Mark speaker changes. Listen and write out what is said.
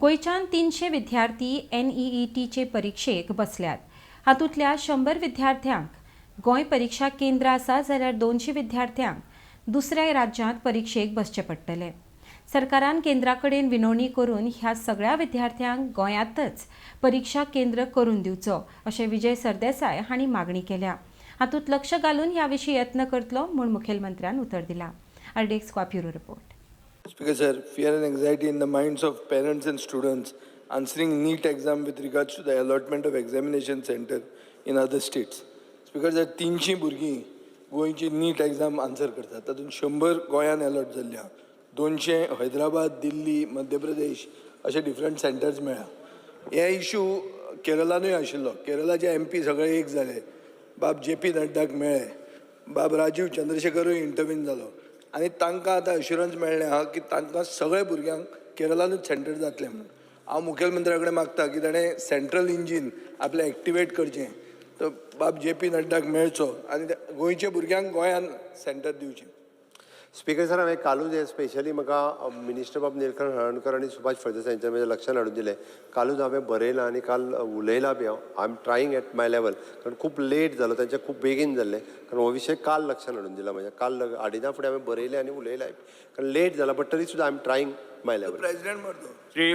Speaker 1: गोंयच्यान 300 विद्यार्थी एनईईटीचे परिक्षेक बसल्यात. हातूंतल्या 100 विद्यार्थ्यांक गोंय परिक्षा केंद्र आसा, जाल्यार 200 विद्यार्थ्यांक दुसऱ्या राज्यांत परिक्षेक बसचें पडटलें. सरकारान केंद्रा कडेन विनवणी करून ह्या सगळ्या विद्यार्थ्यांक गोंयांतच परिक्षा केंद्र करून दिवचो, अशें विजय सरदेसाय हांणी मागणी केल्या. हातूंत लक्ष घालून ह्या विशीं यत्न करतलो म्हूण मुखेलमंत्र्यान उतर दिलां. RDX bureau report.
Speaker 2: Speaker sir, fear and anxiety in the minds of parents and students answering NEET exam with regards to the allotment of examination center in other states. Speaker sir, 300 भुरगीं गोंयची नीट exam answer करतात. तातूंत 100 गोंयान allot जाल्ली आहा, 200 हैदराबाद, दिल्ली, मध्य प्रदेश अशे different centres मेळ्ळा. हे इशू केरलानूय आशिल्लो. केरलाचे एमपी सगळे एक जाले, बाब जे पी नड्डाक मेळ्ळे, बाब राजीव चंद्रशेखरूय इंटरवीन जालो आनी तांकां आतां अश्युरन्स मेळ्ळें आहा की तांकां सगळे भुरग्यांक केरलानूच सेंटर जातलें म्हणून. हांव मुखेलमंत्र्या कडेन मागता की ताणें सेंट्रल इंजीन आपलें एक्टिवेट करचें, तो बाब जे पी नड्डाक मेळचो आनी त्या गोंयच्या भुरग्यांक गोंयान सेंटर दिवचें.
Speaker 3: स्पीकर सर, हांवें कालूच हें स्पेशली म्हाका मिनिस्टर बाब निलकंठ हळर्णकर आनी सुभाष फळदेसाय हांच्या म्हज्या लक्षान हाडून दिलें. कालूच हांवें बरयलां आनी काल उलयलां बी हांव. I am trying at my level, कारण खूब लेट जालो, तांचें खूब बेगीन जाल्लें, कारण हो विशय काल लक्षान हाडून दिला म्हज्या. काल हाडिना फुडें हांवें बरयलें आनी उलयलां, कारण लेट जाला, बट तरी सुद्दां I am trying my level.
Speaker 2: President मरतो.
Speaker 4: श्री